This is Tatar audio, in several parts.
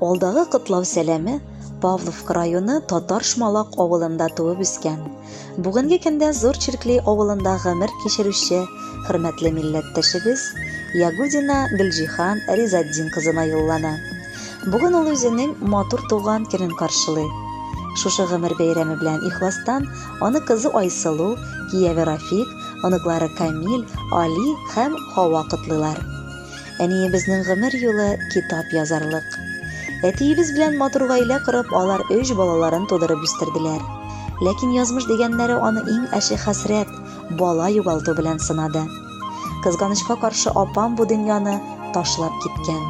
Алдагы котлау сәламе Павловка районы Татар Шмалак авылында туып үскән, бүгенге көндә Зур Чиркли авылында гомер кичерүче хөрмәтле милләттәшебез Ягудина Гөлҗиһан Ризатдин кызына юллана. Бүген ул үзенең матур туган көнен каршылый. Шушы гомер бәйрәме белән ихластан аны кызы Айсылу, кияве Рафик, оныклары Камил, Али һәм Һава котлыйлар. Әниебезнең гомер юлы китап язарлык. Әтиебез белән матур гаилә корып, алар өч балаларын тудырып үстерделәр. Ләкин язмыш дигәннәре аны иң әче хәсрәт, бала югалту белән сынады. Кызганычка каршы, апам бу дөньяны ташлап киткән.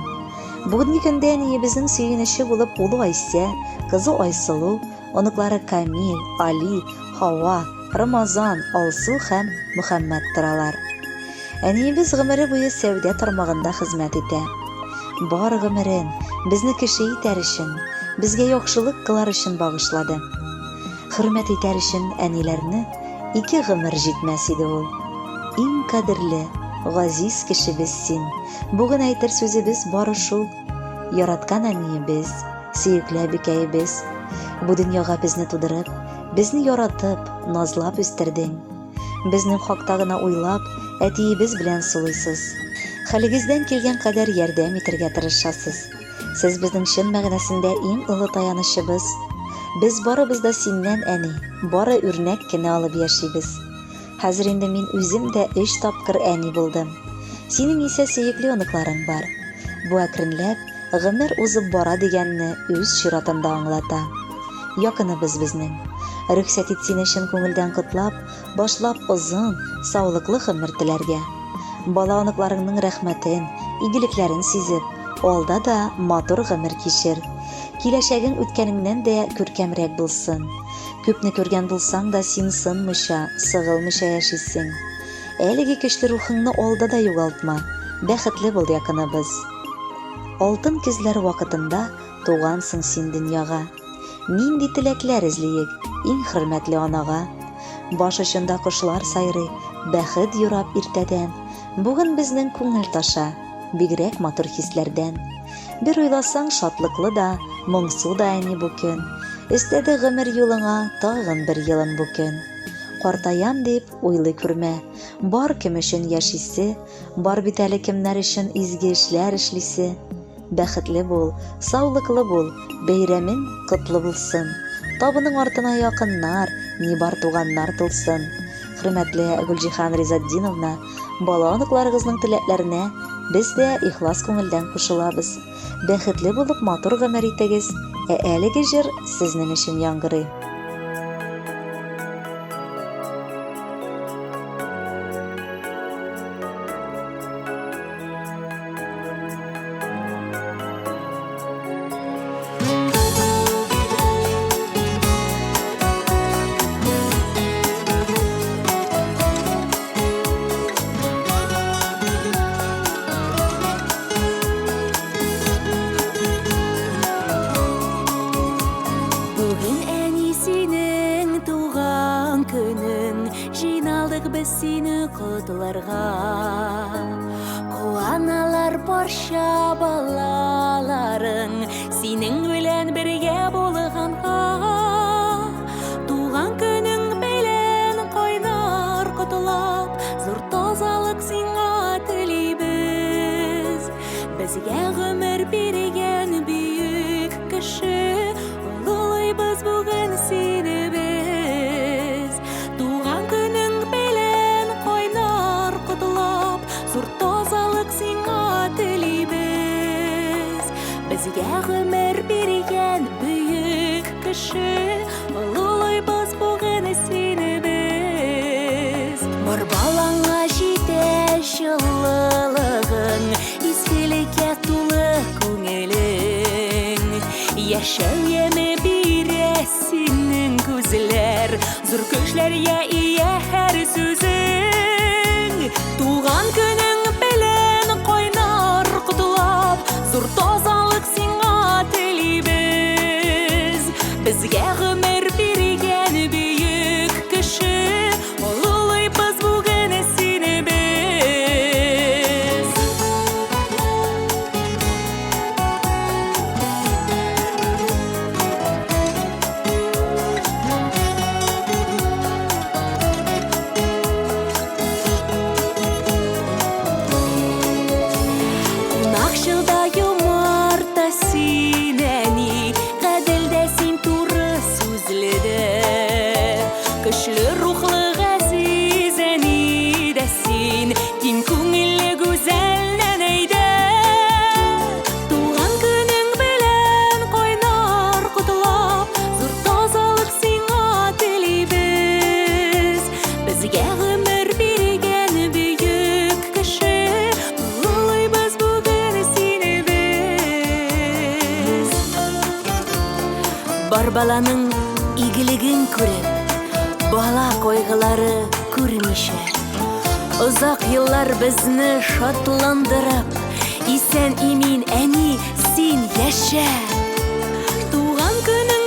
Бүгенге көндә әниебезнең сөенече булып улы Айсә, кызы Айсылу, оныклары Камил, Али, Һава, Рамазан, Алсу һәм Мөхәммәт торалар. Әниебез гомере буе сәүдә тармагында хезмәт итә. Бар гомерен безне кеше итәр өчен, безгә яхшылык кылар өчен багышлады. Хөрмәт итәр өчен әниләрне ике гомер җитмәс иде ул. Иң кадерле, газиз кешебез син. Бүген әйтер сүзебез бары шул. Яраткан әниебез, сөекле әбекәебез, бу дөньяга безне тудырып, безне яратып, назлап үстердең. Безнең хакта гына уйлап, әтиебез белән сулыйсыз. Хәлегездән килгән кадәр ярдәм итәргә тырышасыз. Сез безнең чын мәгънәсендә иң олы таянычыбыз. Без барыбыз да синнән, әни, бары үрнәк кенә алып яшибез. Хәзер инде мин үзем дә өч тапкыр әни булдым. Синең исә сөекле оныкларың бар. Бу әкренләп, гомер узып бара дигәнне үз чиратында аңлата. Якыныбыз безнең. Рөхсәт ит сине чын күңелдән котлап, башлап озын, саулыклы гомер теләргә. Бала-оныкларыңның рәхмәтен, игелекләрен сизеп, алда да матур гомер кичер. Киләчәгең үткәнеңнән дә күркәмрәк булсын. Күпне күргән булсаң да, син сынмыйча, сыгылмыйча яшисең. Әлеге көчле рухыңны алда да югалтма, бәхетле бул, якыныбыз. Алтын көзләр вакытында тугансың син дөньяга. Нинди теләкләр эзлиек иң хөрмәтле анага? Баш очында кошлар сайрый, бәхет юрап иртәдән. Бүген безнең күңел таша, бигрәк матур хисләрдән. Бер уйласаң, шатлыклы да, моңсу да әни бу көн. Өстәде гомер юлыңа тагын бер елын бу көн. Картаям дип уйлый күрмә, бар кем өчен яшисе, бар бит әле кемнәр өчен изге эшләр эшлисе. Бәхетле бул, саулыклы бул, бәйрәмең котлы булсын. Табының артына якыннар, ни бар туганнар тулсын. Хөрмәтле Гөлҗиһан Ризатдиновна, бала-оныкларыгызның теләкләренә без дә ихлас күңелдән кушылабыз. Бәхетле булып матур гомер итегез, ә әлеге җыр сезнең өчен яңгырый. Бүген әни синең туган көнең, Җыйналдык без сине котларга. Куаналар барча балаларың, Синең белән бергә булганга. Туган көнең белән кайнар котлап, Зур тазалык сиңа телибез. Безгә гомер биргән бөек кеше, Олылыйбыз бүген сине без. Туган көнең белән кайнар котлап, Зур тазалык сиңа телибез. Безгә гомер биргән бөек кеше, Олылыйбыз бүген сине без. Бар балаңа җитә җылылыгың, Изгелеккә тулы күңелең. Яшәү яме бирә синең күзләр, Зур көчләргә ия һәр сүзең. Туган көнең белән кайнар котлап, Зур тазалык сиңа телибез. Безгә гомер биргән бөек кеше, Олылыйбыз бүген сине без. син, әни, гадел дә син, туры сүзле дә. Көчле рухлы газиз әни дә син, киң күңелле гүзәл нәнәй дә. Туган көнең белән кайнар котлап, зур тазалык сиңа телибез. Безгә гомер биргән бөек кеше, олылыйбыз бүген сине без. Бар баланың игелеген күреп, бала кайгылары күрмичә, озак еллар безне шатландырып, исән-имин, әни, син яшә! Туган көнең.